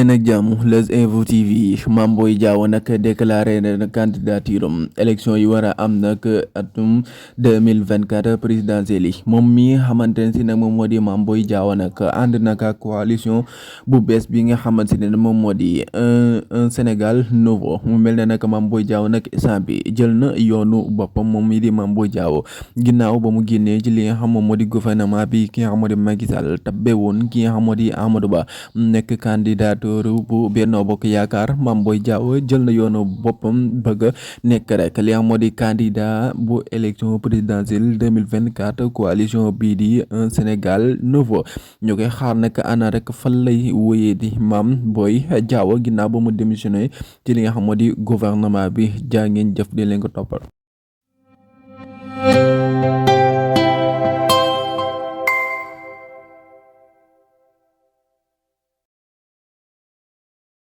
leen ak jàmm Leuz Info TV Mame Boye Diao nag déclaré na candidature am élection yi war a am nag atum 2024 présidentielle yi moom mi xamante ne si nag moom moo di Mame Boye Diao nag ànd nag ak coalition bu bees bi nga xamante ne moom moo di un Sénégal nouveau mu mel ne nag Mame Boye Diao nag instant bi jël na yoonu boppam moom mi di Mame Boye Diao ginnaaw ba mu génnee ci li nga xam moom moo di gouvernement bi ki nga xam moo di Macky Sall tabbe woon ki nga xam moo di Amadou Ba nekk candidature bu Benno Bokk Yaakaar. Mame Boye Diao jël na yoonu boppam bëgg nekk rek li nga xam moo di candidat bu élection présidentielle 2024 coalition bii di un Sénégal nouveau ñu koy xaar nag ana rek fan lay wóyee di Mame Boye Diao ginnaaw ba mu démissionné ci li nga xam moo di gouvernement bi jaa ngeen jëf di leen ko toppal.